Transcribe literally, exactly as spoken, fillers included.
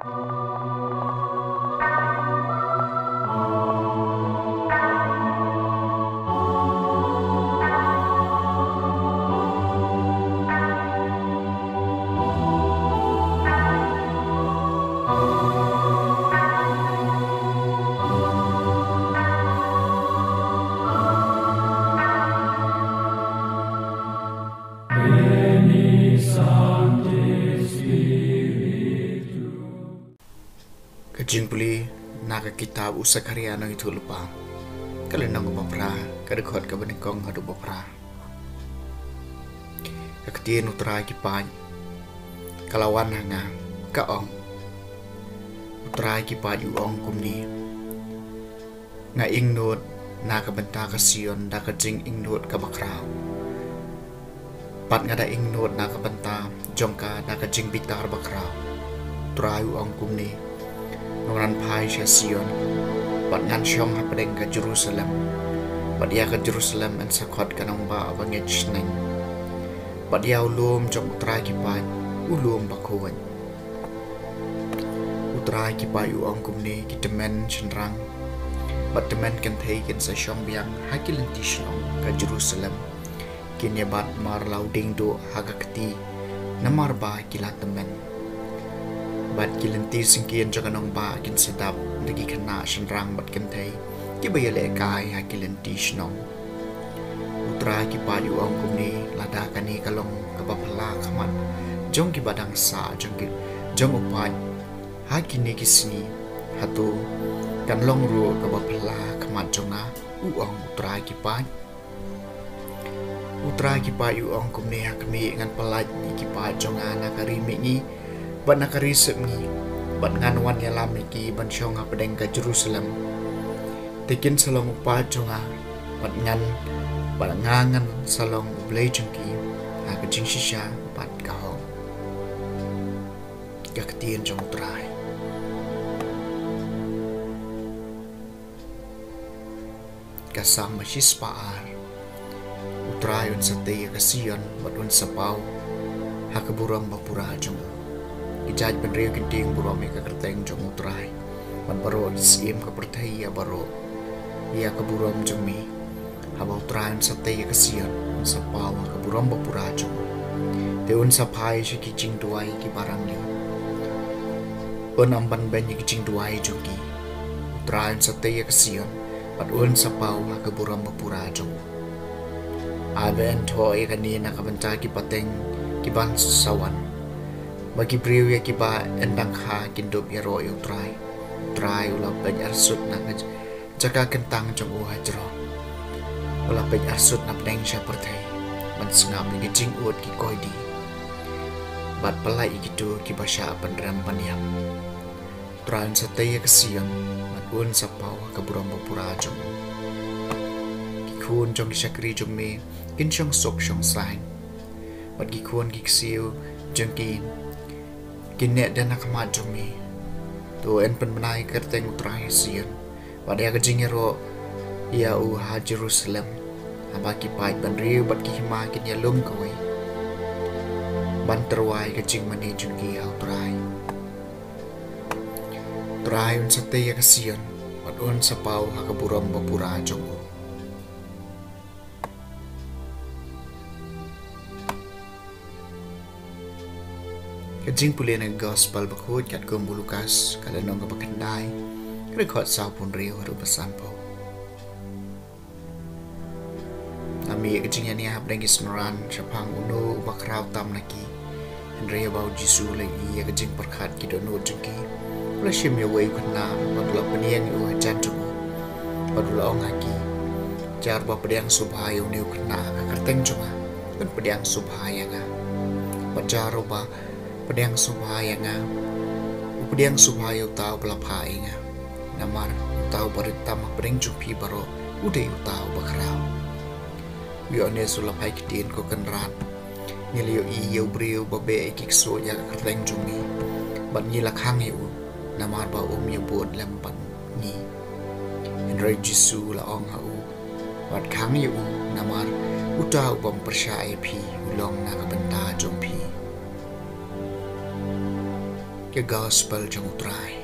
Ka jingpule na ka kitab u Sakharia nongïathuhlypa. Ka lynnong kaba phra, ka dkhot kaba nyngkong haduh ba phra. Ka ktien U Trai ki paid ka la wan ha nga, ka ong. U Trai ki paid u ong kumne: Nga ingnud na ka bynta ka Sion da ka jingingnud kaba khraw. Bad nga da ingnud na ka bynta jong ka da ka jingbitar ba khraw. U Trai u ong kumne: Ngan wan phai sha Sion, bad ngan shong hapdeng ka Jerusalem. Bad ïa ka Jerusalem yn sa khot ka nongbah ba ngeit shneng. Bad ïa u lum jong U Trai ki paid, u lum bakhuid. U Trai ki paid u ong kumne: Ki tymmen shynrang bad tymmen kynthei kin sa shong biang ha ki lynti shnong ka Jerusalem. Kin ïa bat mar la u dieng duh ha ka kti, namar ba ki la tymmen. Bad ki lynti syngkien jong ka nongbah kin sa dap da ki khynnah shynrang bad kynthei kiba ïalehkai ha ki lynti shnong. U Trai ki paid u ong kumne: Lada kane ka long kaba phylla ha khmat jong kiba dang sah jong ki, jong u paid ha kine ki sngi, hato kan long ruh kaba phylla ha khmat jong nga? U ong U Trai ki paid. U Trai ki paid u ong kumne: Ha khmih, ngan pyllait ïa ki paid jong nga na ka ri mihngi bad na ka ri sepngi, bad ngan wan ïalam ïa ki ban shong hapdeng ka Jerusalem. Te kin sa long u paid jong nga, bad ngan, bad nga ngan sa long U Blei jong ki ha ka jingshisha bad ka hok. Ka ktien jong U Trai. Ka Salm ba shispah ar. U Trai un sa tei ïa ka Sion bad un sa paw ha ka burom ba pura jong u. Ki jaitbynriew kin tieng burom ïa ka kyrteng jong U Trai, bad baroh ki syiem ka pyrthei ïa baroh ïa ka burom jong me. Haba U Trai un sa tei ïa ka Sion, un sa paw ha ka burom ba pura jong u. Te un sa phai sha ki jingduwai kiba rangli. Un ym ban beiñ ïa ki jingduwai jong ki. U Trai un sa tei ïa ka Sion, bad un sa paw ha ka burom ba pura jong u. Ai ba yn thoh ïa kane na ka bynta ki pateng kiban sa wan, ba ki briew ïa kiba yn dang kha kin dup ïaroh ïa U Trai. U Trai u la peit arsut na ka jaka kyntang jong u hajrong. U la peit arsut na pdeng sha pyrthei ban sngap ïa ki jingud ki koidi, bad pyllait ïa kito kiba shah pynrem pynïap. U Trai un sa tei ïa ka Sion, bad un sa paw ha ka burom ba pura jong u. Ki khun jong ki shakri jong me kin shong suk shong saiñ, bad ki khun ki ksiew jong ki kin neh dien ha khmat jong me. To yn pynbna ïa ka kyrteng U Trai ha Sion, bad ïa ka jingïaroh ïa u ha Jerusalem. Haba ki paidbynriew bad ki hima kin ïalum kawei ban tyrwa ïa ka jingmane jong ki ha U Trai. U Trai un sa tei ïa ka Sion, bad un sa paw ha ka burom ba pura jong u. Ka jingpule na ka Gospel bakhuid katkum u Lukas, ka lynnong kaba khyndai, ka dkhot sawphew hynriew haduh ba sanphew. La mih ka jingïania hapdeng ki synran shaphang uno uba khraw tam na ki. Hynrei haba U Jisu u la ïohi ïa ka jingpyrkhat ki dohnud jong ki, u la shim ïa uwei u khynnah bad u la pynïeng ïa u hajan jong u, bad u la ong ha ki: Jar uba pdiang sngewbha ïa une u khynnah ha ka kyrteng jong nga, un pdiang sngewbha ïa nga. Bad jar uba pdiang sngewbha ïa nga, u pdiang sngewbha ïa uta uba la phah ïa nga. Namar uta uba rit tam hapdeng jong phi baroh u dei uta uba khraw. U Ïoannis u la phai ktien, ko Kynrad: Ngi la ïohi ïa u briew ba beh ïa ki ksuid ha ka kyrteng jong me, bad ngi la khang ïa u, namar ba um ïabud lem bad ngi. Hynrei U Jisu u la ong ha u: Wat khang ïa u, namar uta u bym pyrshah ïa phi u long na ka bynta jong phi. Ka Gospel jong U Trai.